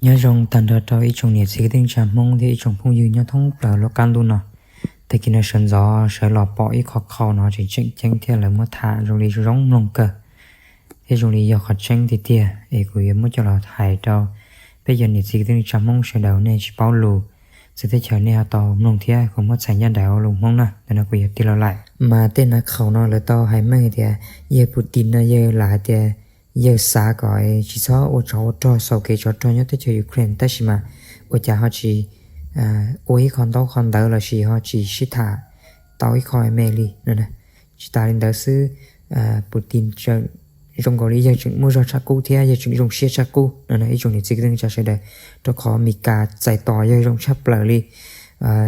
Nyob zoo tag nrho rau ib tsoom niam txiv kwv tij neej tsa Hmoob thiab ib tsoom phooj ywg nyob thoob plaws lub qab ntuj no. Tag kis no sawv ntxov sawv los pom ib qho qhau no tseem tseem ceeb thiab lawv muab tham zoo li zoo mloog kawg, thiab zoo li yog qhov tseeb tiag tiag es kuv yuav muab coj los hais rau peb cov niam txiv kwv tij neej tsa Hmoob sawv daws nej tsis paub lus, txawv teb chaws nej ho tau mloog thiab kuv muab txhais ncaj nraim ua lus Hmoob na. Ntawm no kuv yuav tig los laim mas tej nav qhau no lawv tau hais meej tias yawg Putin no yawg lam hais tias yawg xav kom tsis txhob ua tsov ua rog xaus kev tsov rog nyob teb chaws Ukraine tab sis mas ua cas ho tsis ua ib qho ntaub qho ntawv los sis ho tsis sib tham tau ib qho me li no. Tsis tas li ntawd xwb, Putin tseem zoo nkaus li yawg tseem muaj zog tshaj qub thiab yawg tseem zoo siab tshaj qub no ib tsoom niam txiv kwv tij neej tsa sawv daws, rau qhov Mis Kas txais tos yawg zoo tshaj plaws li.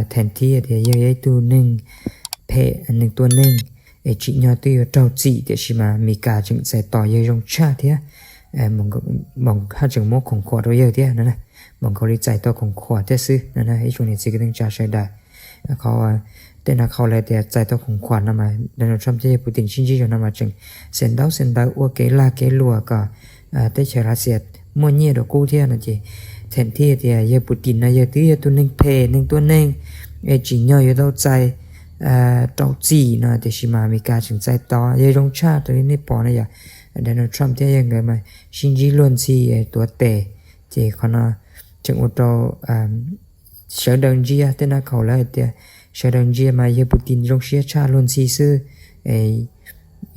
Thaum thib tias yawg yog ib tug neeg phem, neeg tua neeg es tsim nyog twb yuav raug txim tiam sis mas Mis Kas tseem txais tos yawg zoo tshaj thiab haj tseem muab khoom khuam rau yawg thiab no, npaum nkaus li txais tau khoom khuam thiab xwb no ib tsoom niam txiv kwv tij neej tsa sawv daws. Qhov tej nav qhau lawv tias txais tau khoom khuam no mas Donald Trump thiab yawg Putin sib ntsib zaum no mas tseem xia ntaub xia ntawv ua kev lag kev luam kom teb chaws Lav Xias muaj nyiaj dua qub thiab no ces thaum thib tias yawg Putin no yawg twb yog tus neeg phem neeg tua neeg es tsim nyog yuav tau txais rau txim no tiam sis mas Mis Kas tseem txais tos yawg zoo tshaj raws li nej pom no yog Donald Trump thiab yawg nkawd mas sib ntsib luag ntxhi tuav tes. Ces qhov no tseem ua rau sawv daws ntsia, tej nav qhau lawv hais tias sawv daws ntsia mas yawg Putin zoo siab tshaj luag ntxhi xwb,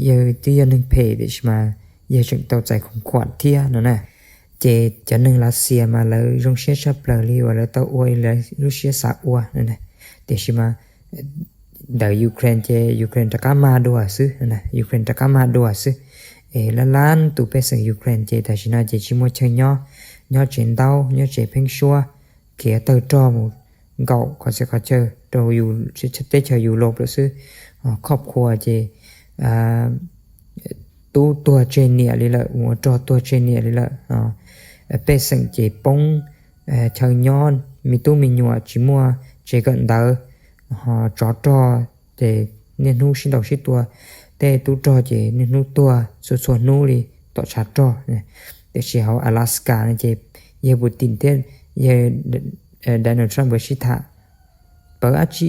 yawg twb yog neeg phem tiam sis mas yawg tseem tau txais khoom khuam thiab no na. Ces cov neeg Lav Xias mas lawv zoo siab tshaj plaws li uas lawv tau ua lawv lub siab xav ua no. Tiam sis mas ntawm Ukraine ces Ukraine rov qab mag dua xwb, Ukraine rov qab mag dua xwb. Es lab lab tus pej xeem Ukraine ces tam sim no ces tsis muaj chaw nyob, nyob tsev ntaub nyob tsev pheeb suab, khiav tawg rog mus nkaum qhov txhia qhov chaw rau teb chaws Europe lawm xwb. Khoj khua ces tub tuag tseg niam li lawm, mus ua rog tuag tseg niam li lawm. Pej xeem ces poob chaw nyob, me tub me nyuam tsis muaj tsev kawm ntawv, ho tsov rog ces niaj hnub sib ntaus sib tua, tej tub rog ces niaj hnub tuag txhua txhua hnub li tom tshav rog. Tiam sis hauv Alaska no ces yawg Putin thiab yawg Donald Trump nkawd sib tham pawv dab tsi.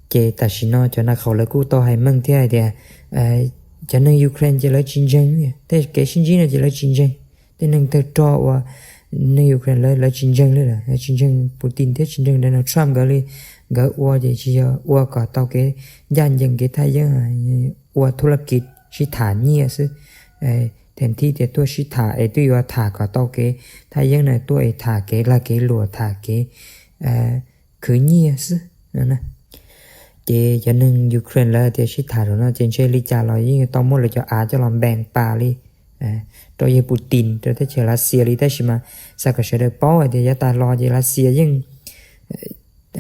Ces tam sim no cov nav qhau lawv kuj tau hais meej thiab hais tias cov neeg Ukraine ces lawv tsis ntseeg, tej kev sib ntsib no ces lawv tsis ntseeg. Tej neeg tawg rog uas neeg Ukraine lawv tsis ntseeg li lawm, tsis ntseeg Putin thiab tsis ntseeg Donald Trump nkawd li. Nkawd ua ces tsis yog ua kom tau kev ncaj ncees kev thaj yeeb, ua thub laj kiv sib tham nyiaj xwb. Thaum thib tias tuaj sib tham es twb yuav tham kom tau kev thaj yeeb na, tuaj es tham kev lag kev luam, tham kev khwv nyiaj xwb. Ces cov neeg Ukraine lawv tias sib tham zaum no ces ntshe li cas los yeej tau muab lawv cov av coj los npees pas li rau yawg Putin rau teb chaws Lav Xias li, tab sis mas xav kom sawv daws paub hais tias yav tas los ces Lav Xias yeej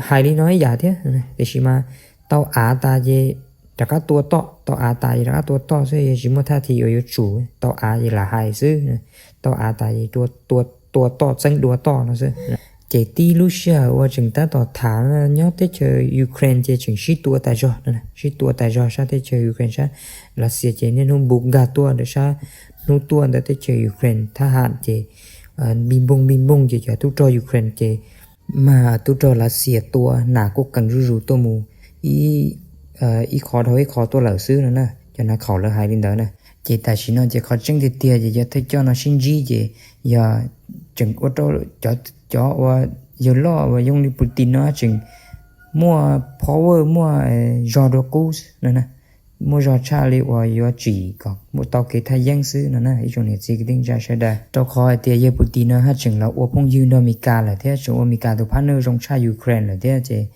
hais li no ib yam thiab, tiam sis mas tau av tas ces rov qab tua toj, tau av tas ces rov qab tua toj xwb, yeej tsis muaj thaj thi uas yuav tsum, tau av ces lam hais xwb, tau av tas ces tua toj txeeb dua toj no xwb. Ces tib lub sij hawm uas tseem tab tom tham nyob teb chaws Ukraine ces tseem sib tua tas zog, sib tua tas zog sab teb chaws Ukraine, sab Lav Xias ces niaj hnub npu nkag tuaj ntawm sab hnub tuaj ntawm teb chaws Ukraine, thab ham ces npij npoog npij npoog ces cov tub rog Ukraine ces mag tub rog Lav Xias tua, nas kuj qees zuj zus tuaj mus ib qho dhau ib qho tuaj lawm xwb no na. Cov nav qhau lawv hais li ntawd na. Ces tam sim no ces qhov tseeb tiag tiag ces cov thawj coj no sib ntsib ces yog tseem ua rau cov uas yawg loj uas yoo li Putin no tseem muaj power, muaj zog dua qub no na, muaj zog tshaj li uas yuav tsim kom muaj tau kev thaj yeeb xwb no na ib tsoom niam txiv kwv tij neej tsa sawv daws. Rau qhov hais tias yawg Putin no haj tseem los ua phooj ywg nrog Mis Kas lawm thiab tseem ua Mis Kas tus partner zoo tshaj Ukraine lawm thiab ces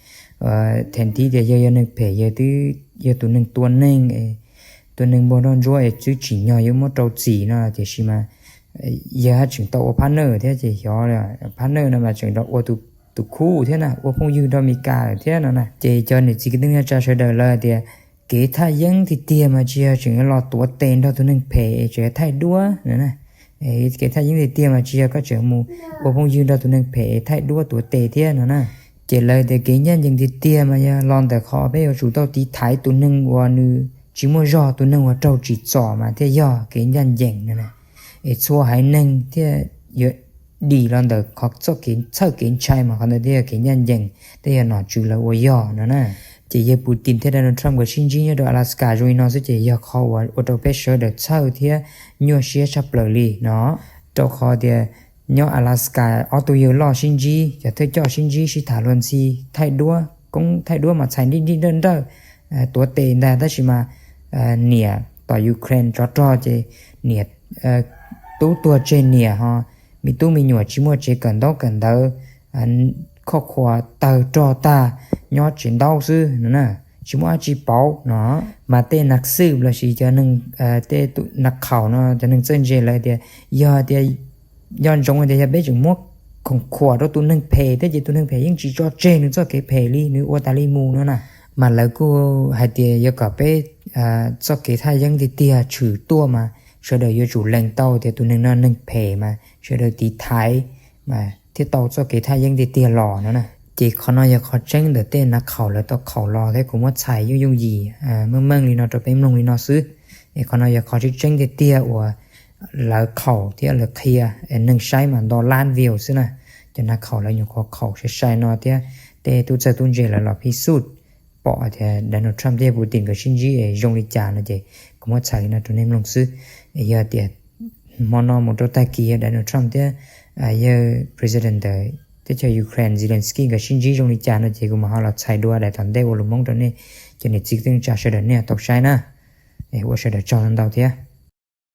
thaum thib tias yawg yog neeg phem, yawg twb yog tus neeg tua neeg, tua neeg npog nroj ntsuab es twb tsim nyog yuav muab rau txim no tiam sis mas yawg haj tseem tau ua partner thiab ces xyov partner no mas tseem los ua tus khub thiab na, ua phooj ywg nrog Mis Kas lawm thiab no na. Ces cov niam txiv kwv tij neej tsa sawv daws lawv tias kev thaj yeeb tiag tiag mas tsis yog tseem los tuav tes nrog tus neeg phem es tseem thaij duab no na. Kev thaj yeeb tiag tiag mas tsis yog koj tseem mus ua phooj ywg nrog tus neeg phem es thaij duab tuav tes thiab no na. Ces lawv tias kev ncaj ncees tiag tiag mas yog los ntawm qhov peb yuav tsum tau tiv thaiv tus neeg uas nws tsis muaj zog, tus neeg uas raug tsim txom mas thiaj yog kev ncaj ncees no na. Es txhua haiv neeg thiaj yuav dim los ntawm qhov txoj kev txhawj kev ntshai mas qhov ntawd thiaj yog kev ncaj ncees, thiaj yog nom tswv lawv ua yog no na. Ces yawg Putin thiab Donald Trump nkawd sib ntsib nyob rau Alaska zoo li no xwb ces yog qhov uas ua rau peb sawv daws txhawj thiab nyuaj siab tshaj plaws li no, rau qhov tias nyob Alaska ob tug yawg loj sib ntsib, cov thawj coj sib ntsib sib tham luag ntxhi, thaij duab koob thaij duab mas txhais nrij nrij nrawj nrawj, tuav tes ntag, tab sis mas niam tom Ukraine tsov rog ces niam tub tuag tseg niam ho, me tub me nyuam tsis muaj tsev kawm ntaub kawm ntawv, khoj khuas tawg rog tag, nyob tsev ntaub xwb no na, tsis muaj dab tsi pauv no. Mas tej nas xwb los sis cov neeg, tej nas khaum no cov neeg txawj ntse lawv tias yog tias nco ntsoov tias yog peb tseem muab khoom khuam rau tus neeg phem thiab ces tus neeg phem yeej tsis tso tseg nws txoj kev phem li, nws ua tas li mus no na. Mas lawv kuj hais tias yuav kom peb txoj kev thaj yeeb tiag tiag tshwm tuaj mas sawv daws yuav tsum lees tau tias tus neeg no neeg phem mas sawv daws tiv thaiv mas thiaj tau txoj kev thaj yeeb tiag tiag los no na. Ces qhov no yog qhov tseeb ntawm tej nas khaum lawv tau khaum los thiab kuv muab txhais yooj yooj yim meej meej li no rau peb mloog li no xwb. Es qhov no yog qhov tseeb tseeb tiag tiag uas lawv khaum thiab lawv qhia, neeg saib mas nto lab view xwb na. Cov nas khaum lawv nyuam qhuav khaum sai sai no thiab tej tub txawj tub ntse lawv los phij xuj pom tias Donald Trump thiab Putin nkawd sib ntsib es zoo li cas no ces kuv muab txhais li no rau nej mloog xwb. Yog tias hmo no mus rau tag kis yog Donald Trump thiab yawg president ntawm teb chaws Ukraine Zelensky nkawd sib ntsib zoo li cas no ces kuv mam ho los txhais dua daim tom ntej ua lus Hmoob rau nej cov niam txiv kwv tij neej tsa sawv daws nej tau saib na. Ua sawv daws tsaug ntau thiab.